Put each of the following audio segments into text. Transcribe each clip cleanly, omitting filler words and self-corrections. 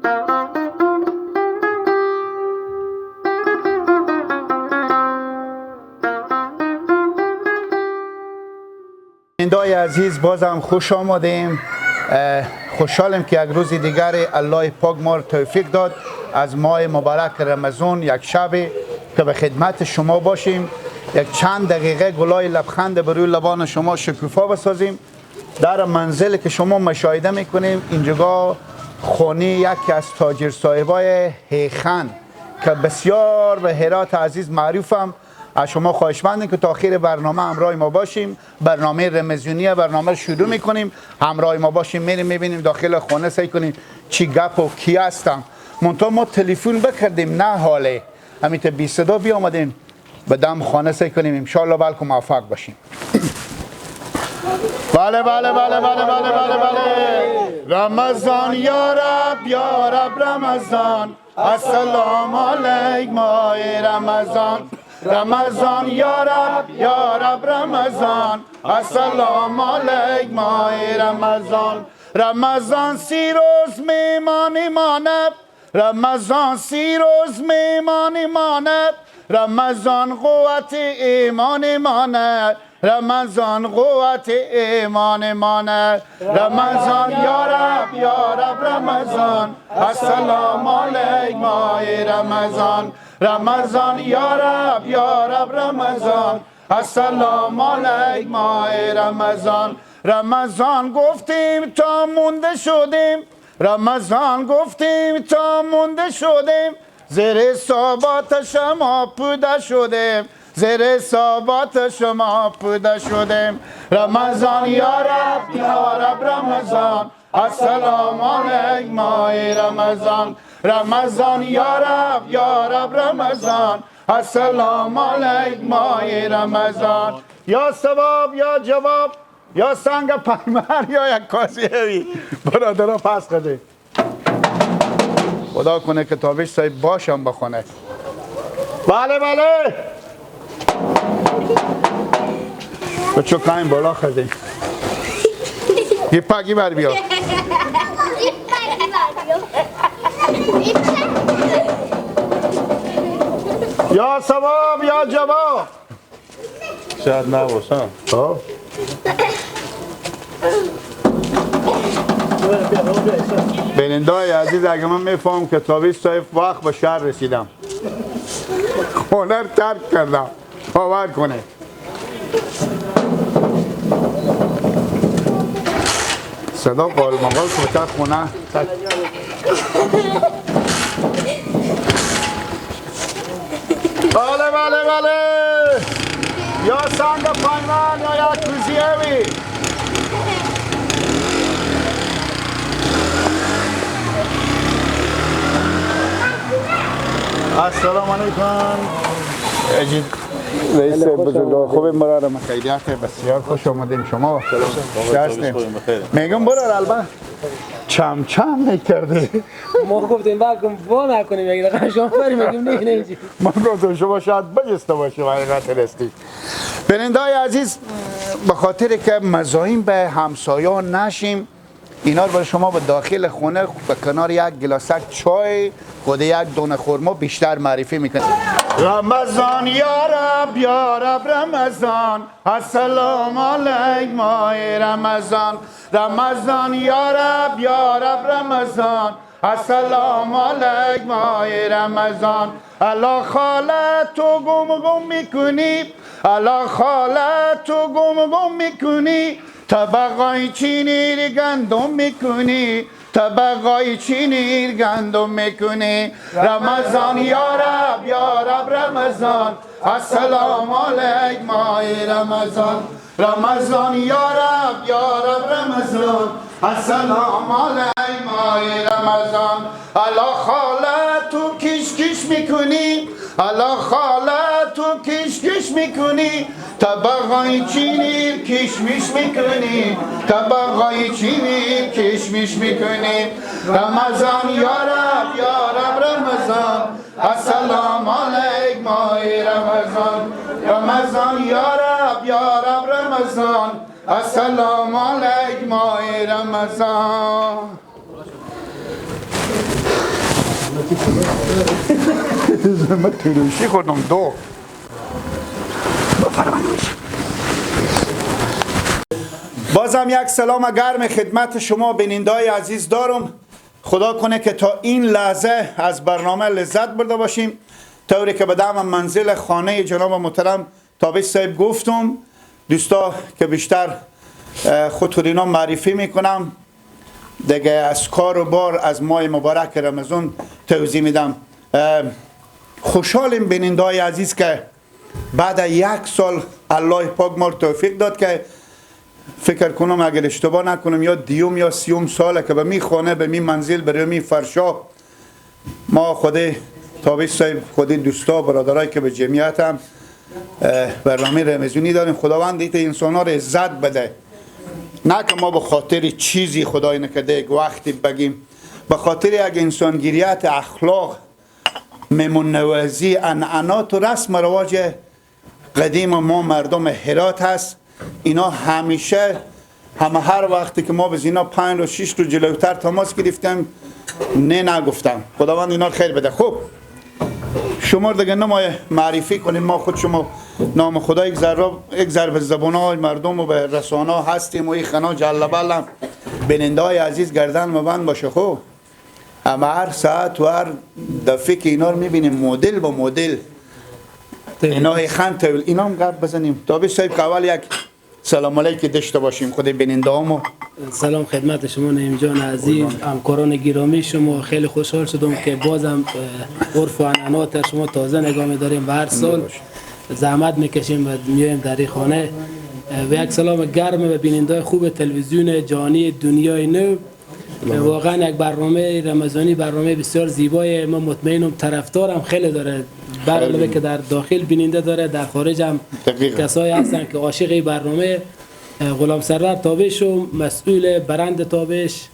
بینندای عزیز، بازم خوش آمدیم. خوشحالم که یک روز دیگر الله پاک ما رو توفیق داد از ماه مبارک رمضان یک شب که به خدمت شما باشیم، یک چند دقیقه گلای لبخند بر روی لبان شما شکوفا بسازیم. در منزل که شما مشاهده میکنیم اینجا خانه یکی از تاجر صاحبای هیخن که بسیار به هرات عزیز معروفم. از شما خواهشمندیم که تا آخر برنامه همراه ما باشیم. برنامه رمضانی برنامه شروع میکنیم، همراه ما باشیم، میریم میبینیم داخل خانه، سعی کنیم چی گپ و کی هستم. منتها ما تلفن بکردیم نه حاله همین تا بی صدا بیامدیم به دم خانه، سعی کنیم ان شاء الله بلکه موفق باشیم. بله بله بله بله بله بله بله. رمضان یا رب یا رب رمضان، السلام علیک ماه رمضان. رمضان یا رب یا رب رمضان، السلام علیک ماه رمضان. رمضان 30 روز میمانی ماند، رمضان 30 روز میمانی ماند، رمضان قوت ایمان ماند، رمضان قوت ایمان ماند. رمضان یا رب یا رب رمضان، السلام علیک ماه رمضان. رمضان یا رب یا رب رمضان، السلام علیک ماه رمضان. رمضان گفتیم تا مونده شدیم، رمضان گفتیم تا مونده شدیم، زیر ثبات شما پوده شدیم، زیر ثبات شما پوده شدیم. رمضان یا رب یا رب رمضان، السلام علیک ماه رمضان. رمضان یا رب یا رب رمضان، السلام علیک ماه رمضان. یا ثواب یا جواب یا سنگ پیمر یا یک کاسه برادرها پس قده. خدا کنه که تابش صاحب باشم بخونه. بله بله بچو کاین بالا خزه یه پاکی بر بیا. یا ثواب یا جواب. شاید نباشم. بینندای عزیز، اگه من میفهم که تابش صاحب وقت به شهر رسیدم، خونه رو ترک کردم، باور کنه. صدا قال مقال که خونه. بله بله بله. یا سنگ پایمان یا یک کوزیه. السلام علیکم عجیب رئیس بزرگوار، خوبیم برادر؟ خیریت، بسیار خوش آمدیم. شما میگم برادر البته چم چم میکردی. ما گفتیم بلکم وا نکنیم یک دقیقه شما بریم، میگیم نه نه. ما گفتیم شما شاید بجسته باشیم حقیقت رستی. بینندای عزیز، به خاطر که مزاحم به همسایه‌ها نشیم، اینا رو برای شما به داخل خونه به کنار یک گلاسک چای خود یک دونه خرما بیشتر معرفی میکنه. رمضان یا رب یا رب رمضان، السلام علیک ماه رمضان. رمضان یا رب یا رب رمضان، السلام علیک ماه رمضان. الا خاله تو گم گم میکنی، الا خاله تو گم گم میکنی، طبقای چینی گندم میکنی، طبقای چینی گندم میکنی. رمضان یا رب یا رب رمضان، السلام علیک ماه رمضان. رمضان یا رب یا رب رمضان، السلام علیک ماه رمضان. الا خاله تو کش کش میکنی، الا خاله تو کش کش میکنی، طبقای چینی کشمیش میکنی، طبقای چینی کشمیش میکنی. رمضان یا رب یا رب رمضان، السلام علیک ماه رمضان. رمضان یا رب یا رب رمضان، السلام علیک ماه رمضان. من تروشی خوردم دو. بازم یک سلام گرم خدمت شما بینندای عزیز دارم. خدا کنه که تا این لحظه از برنامه لذت برده باشیم. طوری که به دم منزل خانه جناب محترم تابش صاحب گفتم، دوستا که بیشتر خودتون معرفی میکنم دیگه، از کار و بار از ماه مبارک رمضان توضیح میدم. خوشحالیم بینندای عزیز که بعد یک سال الله پاک ما توفیق داد که فکر کنم اگر اشتباه نکنم یا دیوم یا سیوم ساله که به می خانه، به می منزل، به می فرشا ما خود تابش صاحب، خود دوستا، برادرایی که به جمعیت هم برنامه رمضانی داریم، خداوند ایت انسان ها رو عزت بده. نه که ما به خاطر چیزی خدای نکرده یک وقتی بگیم، به خاطر یک انسانگیریت، اخلاق، میمون نوازی، عنعنات و رسم رواج قدیم ما مردم هرات هست. اینا همیشه همه هر وقتی که ما به اینا 5 و 6 رو جلوتر تماس گرفتیم نه نگفتم. خداوند اینا خیر بده. خب شما دیگه نمای معرفی کنیم، ما خود شما نام خدا یک ذره به زبان مردم و به رسانه هستیم و این خنا جل بلم بیننده های عزیز گردن مبند باشه. خب اما هر ساعت و هر دفعه که اینا رو میبینیم مدل با مدل اینا خند تول اینا هم گپ بزنیم. تابش صاحب که اول یک سلام علیک داشته باشیم خود بیننده هامو. سلام خدمت شما نعیم جان عزیز، همکاران گرامی شما. خیلی خوشحال شدم که بازم عرف و عنعنات شما تازه نگاه می‌داریم و هر سال زحمت میکشیم و میایم در این خانه. و یک سلام گرم به بیننده خوب تلویزیون جهانی دنیای نو. واقعا یک برنامه رمضانی، برنامه بسیار زیبای، ما مطمئنم طرفدارم خیلی داره، برنامه که در داخل بیننده داره، در خارج هم کسایی هستن که عاشق این برنامه. غلام سرور تابش و مسئول برند تابش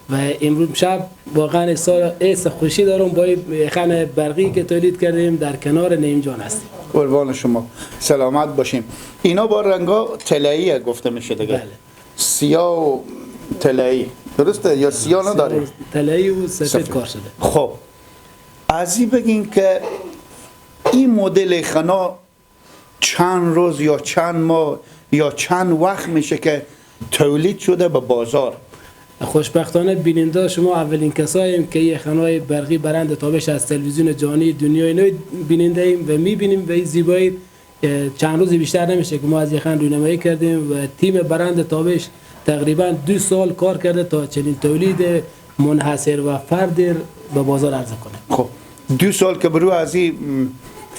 و امروز شب واقعا احساس خوشی دارم با خانه برقی که تولید کردیم در کنار نعیم جان هستیم. قربان شما، سلامت باشیم. اینا با رنگا طلایی گفته میشه دیگه. بله. سیاه و طلایی درسته یا سیاه نداره؟ طلایی و سفید کار شده. خب از این بگین که این مدل خنا چند روز یا چند ماه یا چند وقت میشه که تولید شده به بازار؟ خوشبختانه بیننده شما اولین کساییم که یه خنای برقی برند تابش از تلویزیون جهانی دنیای نو بیننده ایم و میبینیم و این زیبایی چند روز بیشتر نمیشه که ما از یه خن رونمایی کردیم و تیم برند تابش تقریبا 2 سال کار کرده تا چنین تولید منحصر و فرد به بازار عرضه کنه. خب 2 سال که برو از این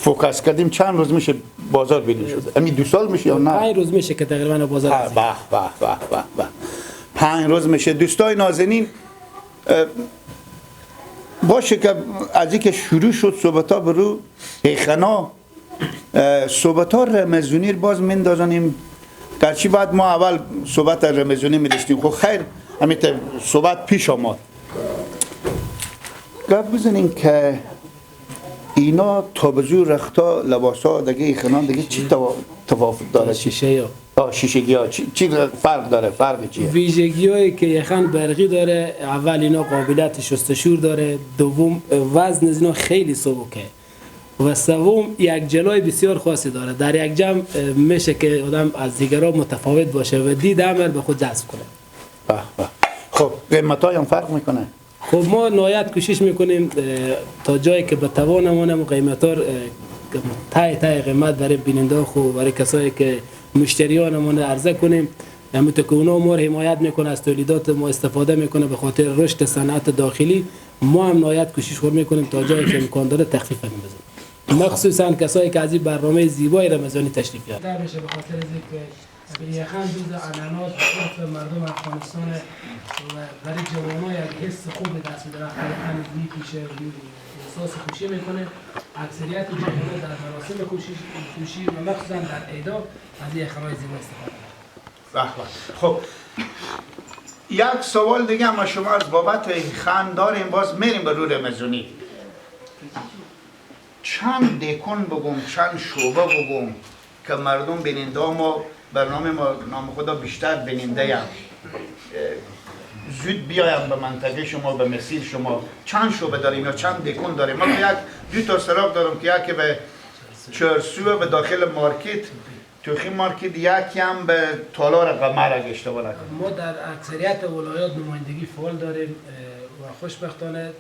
focus کردیم چند روز میشه بازار بیرون شده؟ همین 2 سال میشه یا نه؟ 5 روز میشه که تقریبا بازار عرضه. به به به به به 5 روز میشه. دوستای نازنین باشه که از اینکه شروع شد صحبت‌ها برو خنا صحبت‌ها رمضانی باز میندازانیم، گرچه بعد ما اول صحبت رمضانی می‌داشتیم. خب خیر همین صحبت پیش آمد. گفت بزنین که اینا تابزور رختا لباسا دیگه خنا دیگه چی تفاوت داره؟ شیشه یا شیشگی ها چی فرق داره؟ فرق چیه؟ ویژگی هایی که یخن برقی داره، اول اینا قابلیت شستشور داره، دوم وزن از اینا خیلی سبکه و سوم یک جلای بسیار خاصی داره. در یک جمع میشه که آدم از دیگران متفاوت باشه و دید امر به خود جذب کنه. به به. خب قیمت هم فرق میکنه؟ خب ما نهایت کوشش میکنیم تا جایی که به توانمون قیمت ها تای تای قیمت برای بیننده خو برای کسایی که مشتریانمون عرضه کنیم، همونطور که اونا ما رو حمایت میکنه، از تولیدات ما استفاده میکنه به خاطر رشد صنعت داخلی، ما هم نهایت کوشش خود میکنیم تا جایی که امکان داره تخفیف بدیم. مخصوصا کسایی که از این برنامه زیبای رمضانی تشریف میارن. میشه به خاطر اینکه یخن دوز عنعنات عرف مردم افغانستان و برای جوان‌ها یک حس خوب دست میده. وقتی یخن میپیشه احساس خوشی میکنه. اکثریت جوان‌ها در مراسم خوشی و مخصوصا در عیدا از یخن‌های زیبا استفاده میکنن. خب یک سوال دیگه هم شما از بابت خن داریم، باز میریم به رو رمضانی. چند دکون بگم، چند شعبه بگم که مردم بیننده ما برنامه ما نام خدا بیشتر بیننده هم زود بیایم به منطقه شما، به مسیر شما. چند شعبه داریم یا چند دکون داریم؟ ما یک دو تا سراغ دارم که یکی به چرسو به داخل مارکت توخی مارکت، یکی هم به تالار قمر اگه اشتباه نکنم. ما در اکثریت ولایات نمایندگی فعال داریم و خوشبختانه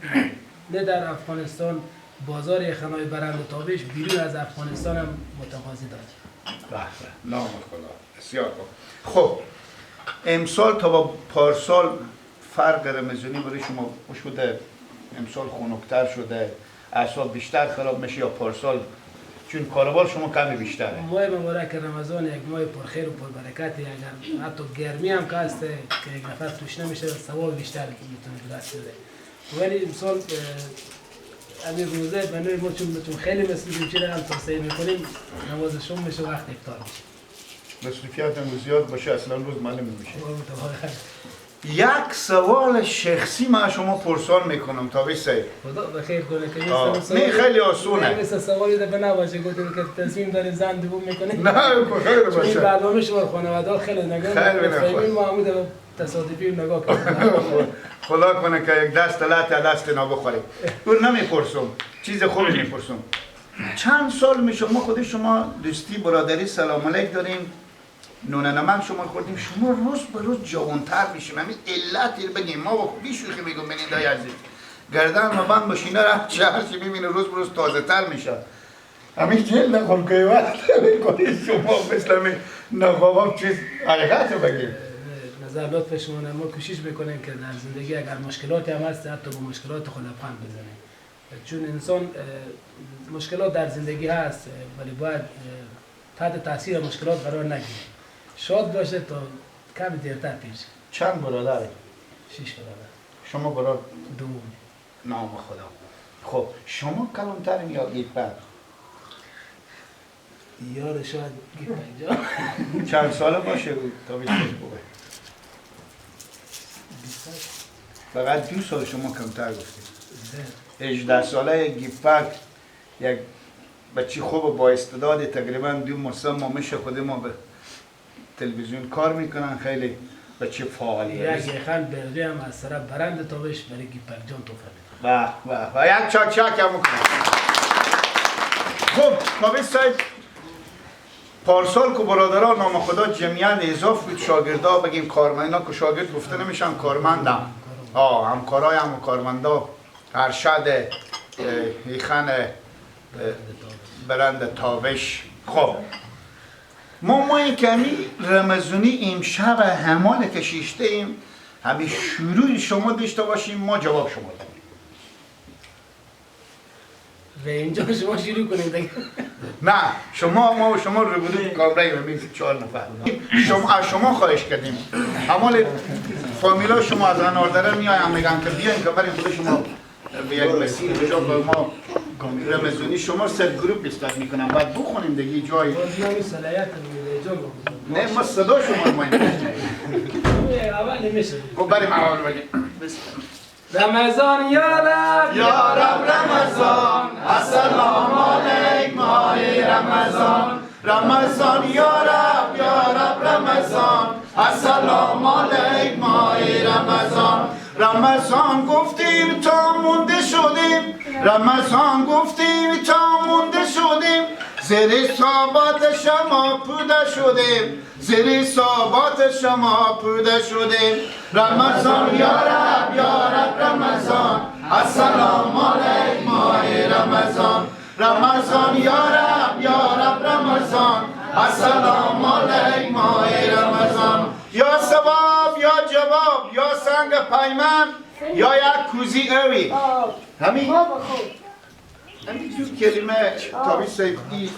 نه در افغانستان بازار یخنای برند تابش بیرون از افغانستان هم متقاضی داریم. به به، نام خدا، بسیار خوب. خب امسال تا با پارسال فرق رمضانی برای شما شده؟ امسال خنک‌تر شده، اعصاب بیشتر خراب میشه یا پارسال چون کاروبار شما کمی بیشتره؟ ماه مبارک رمضان یک ماه پرخیر و پربرکت، اگر حتی گرمی هم که هست که یک نفر توش نمیشه ثواب بیشتر میتونه به دست بیاره. ولی امسال همین روزه به نوعی ما چون خیلی مصروفیم چیزی هم توصیه میکنیم نماز شام میشه وقت افطار میشه. مصروفیت هم زیاد باشه اصلا روز معلوم نمیشه. یک سوال شخصی من شما پرسان میکنم تابش صاحب. خدا بخیر کنه که نه خیلی آسونه. مثل سوالی دفعه نباشه گفتیم که تصمیم داریم زن دوم میکنه. نه خیر باشه. این برنامه شما خانواده خیلی نگاه می‌کنه. محمود تصادفی نگاه کنه. خدا کنه که یک دست لات دست اینا بخوریم. اون نمیپرسم، چیز خوبی میپرسم. چند سال میشه ما خود شما دوستی برادری سلام علیک داریم، نون نمک شما خوردیم، شما روز به روز جوانتر میشیم. همین علت بگیم ما با بی شوخی میگم بینندای عزیز، گردن و بند باشین هر چی میبینه روز به روز تازه تر میشه. همین جلد خلقی وقت میکنی شما مثل نخوابم چیز حقیقت رو بگیم. نظر لطف شما، ما کوشش میکنیم که در زندگی اگر مشکلاتی هم هست حتی با مشکلات خود لبخند بزنیم، چون انسان مشکلات در زندگی هست ولی باید تحت تاثیر مشکلات قرار نگیره، شاد باشه تا کمی دیرتر پیش. چند برادره؟ 6 برادر. شما برادر دوم. نام خدا. خب شما کلانترین یا گیپک؟ یار شاید گیپک جا. چند ساله باشه بود تا 20 بوده؟ فقط 2 سال شما کمتر گفتید. 18 ساله گیپک یک بچه خوب با استعداد، تقریبا 2 ماه 3 ماه میشه خود ما به تلویزیون کار میکنن، خیلی بچه فعالیه. یک یخن برقی هم از طرف برند تابش برای گیپک جان توفه میده. به به و یک چاک چاک هم میکنم. خب تابش صاحب، پارسال که برادران نام خدا جمعیت اضاف بود، شاگردا بگیم کارمندا که شاگرد گفته نمیشن، کارمندم همکارای هم کارمندا ارشد یخن برند تابش. خب ما این کمی رمضانی امشب همانه که شیشته ایم همین شروع شما داشته باشیم، ما جواب شما داریم. و اینجا شما شروع کنیم دیگه. نه شما ما و شما رو بودیم کامرای می 4 نفر. شما از شما خواهش کردیم. همال فامیلا شما از اناردره میایم میگن که بیاین که بریم خود شما به یک مسیر به جا ما رمضانی شما سر گروپ استارت میکنم بعد بخونیم دیگه جای. نه ما صدا شما ما اول نمیشه. خب بریم اول بگیم. رمضان یا رب یا رب رمضان، السلام علیک ماه رمضان. رمضان یا رب یا رب رمضان، السلام علیک ماه رمضان. رمضان گفتیم تا مونده شدیم، رمضان گفتیم تا مونده شدیم، زیر ثبات شما پوده شدیم، زیر ثبات شما پوده شدیم. رمضان یا رب یا رب رمضان، السلام علیک ماه رمضان. رمضان یا رب یا رب رمضان، السلام علیک ماه رمضان. یا ثواب یا جواب یا سنگ پیمان یا یک کوزی اوی. همین همین دو کلمه تابی صاحب ای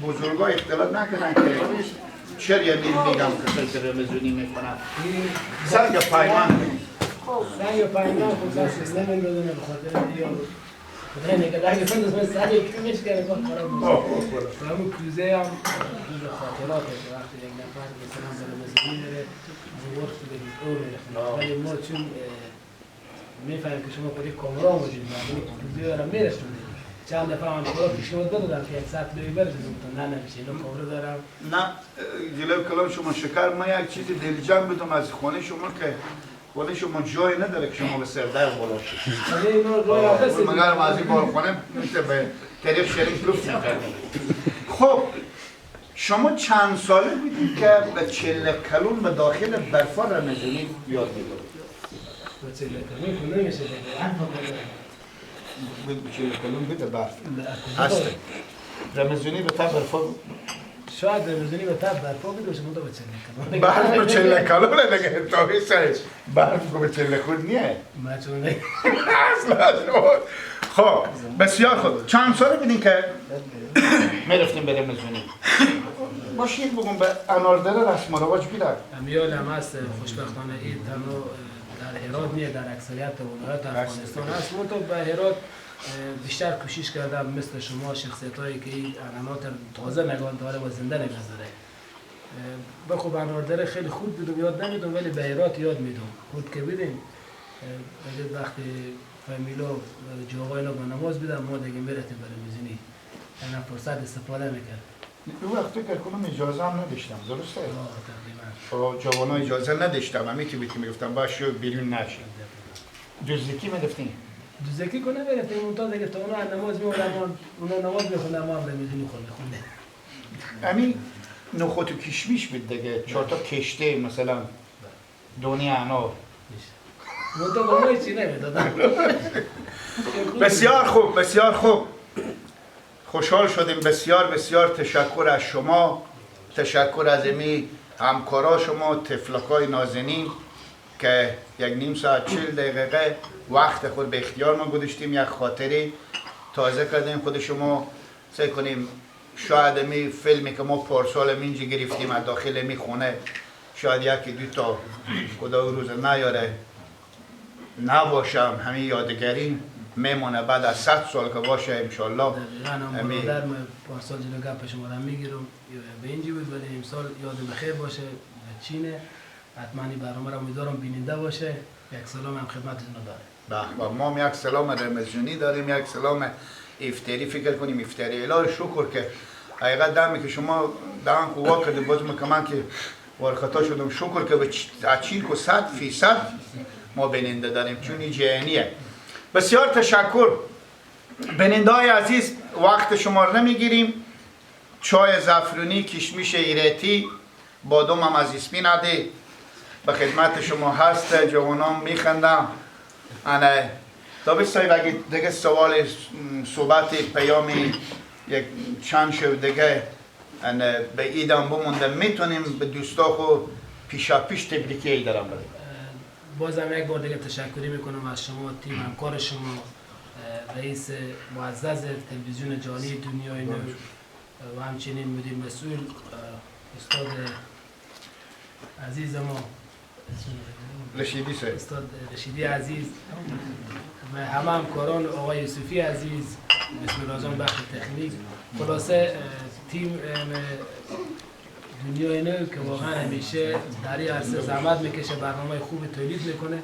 بزرگا اختلاط نکنن که چرا یه میگم که رمضانی میکنن. سنگ پیمان، سنگ پیمان خب سیستم بدونه به خاطر یا خدای نکرده اگه من سر یکی میشکنه با خراب میشه. همون کوزه هم جز خاطراته که وقتی یک نفر مثلا به رمضانی میره وقت بگید او میره، ولی ما چون میفهمیم که شما خودی کامرا موجود مردم کوزه دارم میرسونید. چند دفعه هم خدا پیشنهاد دادم که یک ساعت لوی برسونم، گفتم نه نمیشه اینو کامرا دارم. نه جلو کلام شما شکر. من یک چیز دلجم بدم از خانه شما که ولی شما جای نداره که شما به سردر بالا شید. مگر از این بالخانه میشه به طریق شریف لفت میکردیم. خب شما چند ساله بودید که به چله کلون به داخل برفا رمضانی یاد میدادید؟ به چله کلون که نمیشه به چله کلون بده برف هسته رمضانی به تب برفا شاید رمضانی به تب برفا بده باشه منتها به چله کلون برف به چله کلونه دیگه تابی سرش برف به چله خود نیه اصلا. خب بسیار خوب. چند ساله بودین که میرفتیم به رمضانی؟ باشید بگم به اناردره رسم و رواج بیدن امیال هم هست خوشبختانه. این تنها در هرات نیه، در اکثریت ولایات افغانستان هست. منتها به هرات بیشتر کوشش کردم مثل شما شخصیت هایی که این عنعنات تازه نگاه داره و زنده نگاه داره. به خوب اناردره خیلی خوب بودم یاد نمیدم، ولی به هرات یاد میدم. خود که بیدیم وقتی فامیلا جوابای اینا به نماز بیدم ما دیگه میرفتیم برای میزنی، یعنی فرصت استفاده میکرد. اون وقت فکر کنم اجازه هم نداشتم، درسته؟ تقریبا جوانا اجازه نداشتم، همین که بیتی میگفتم باید شو بیرون نشیم. دزدکی میرفتیم؟ دزدکی که نمیرفتیم، اون تا دیگه تا اونا نماز میومدن، اونا نماز میخوندن، ما هم رمضانی میخوندیم. همین نخود و کشمیش بود دیگه، 4 تا کشته مثلا دونی انار. بسیار خوب، بسیار خوب. خوشحال شدیم. بسیار بسیار تشکر از شما، تشکر از امی همکارا شما، طفلکای نازنین که یک نیم ساعت 40 دقیقه وقت خود به اختیار ما گذاشتیم، یک خاطره تازه کردیم خود شما. سعی کنیم شاید امی فیلمی که ما پارسال اینجا گرفتیم از داخل می خونه، شاید یکی دو تا خدا روز نیاره نباشم، همین یادگاری میمونه بعد از 100 سال که باشه انشالله. دقیقاً هم برادر من پارسال جلو گپ شما را میگیرم به اینجی بود، ولی امسال یاد بخیر باشه به چینه. حتما این برنامه را امیدوارم بیننده باشه. یک سلام هم خدمتتون داره. به ما هم یک سلام رمضانی داریم، یک سلام افطاری. فکر کنیم افطاری الهی شکر که حقیقت دمی که شما دهن خوب کردیم، باز من که وارخطا شدم، شکر که به چین که 100% ما بیننده داریم، چون این جهنیه. بسیار تشکر بیننده های عزیز، وقت شما رو نمیگیریم. چای زعفرونی، کشمیش ایرتی، بادام هم از اسپین عده به خدمت شما هست. جوانان میخندم. انا تا بسیار اگه دیگه سوال صحبت پیامی یک چند شو دیگه به ایدم بمونده میتونیم به دوستا خو پیشا پیش تبریکی ای دارم بریم. بازم یک بار دیگه تشکری میکنم از شما، تیم همکار شما، رئیس معزز تلویزیون جهانی دنیای نو و همچنین مدیر مسئول استاد عزیز ما رشیدی صاحب، استاد رشیدی عزیز و همه همکاران، آقای یوسفی عزیز، بسم الله جان بخش تکنیک، خلاصه تیم دنیای نو که واقعا همیشه در این عرصه زحمت میکشه، برنامه خوب تولید میکنه.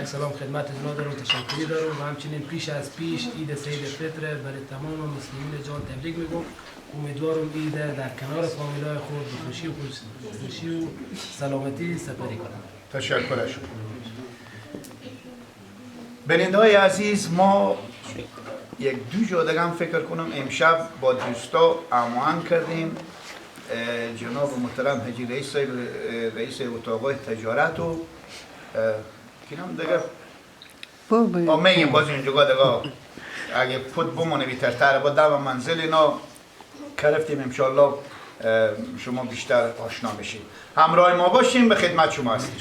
یک سلام خدمت شما دارم، تشکری دارم و همچنین پیش از پیش عید سعید فطر برای تمام مسلمین جان تبریک میگم. امیدوارم عید در کنار فامیلای خود به خوشی و خوشی و سلامتی سپری کنم. تشکر از شما. بیننده‌های عزیز، ما یک دو جا دیگه هم فکر کنم امشب با دوستا هماهنگ کردیم. جناب محترم حاجی رئیس صاحب، رئیس اتاق تجارت و کینم دیگه میگیم باز اینجا دیگه اگه پود بمونه بیترتر با دم منزل اینا کرفتیم انشالله شما بیشتر آشنا بشید. همراه ما باشیم، به خدمت شما هستیم.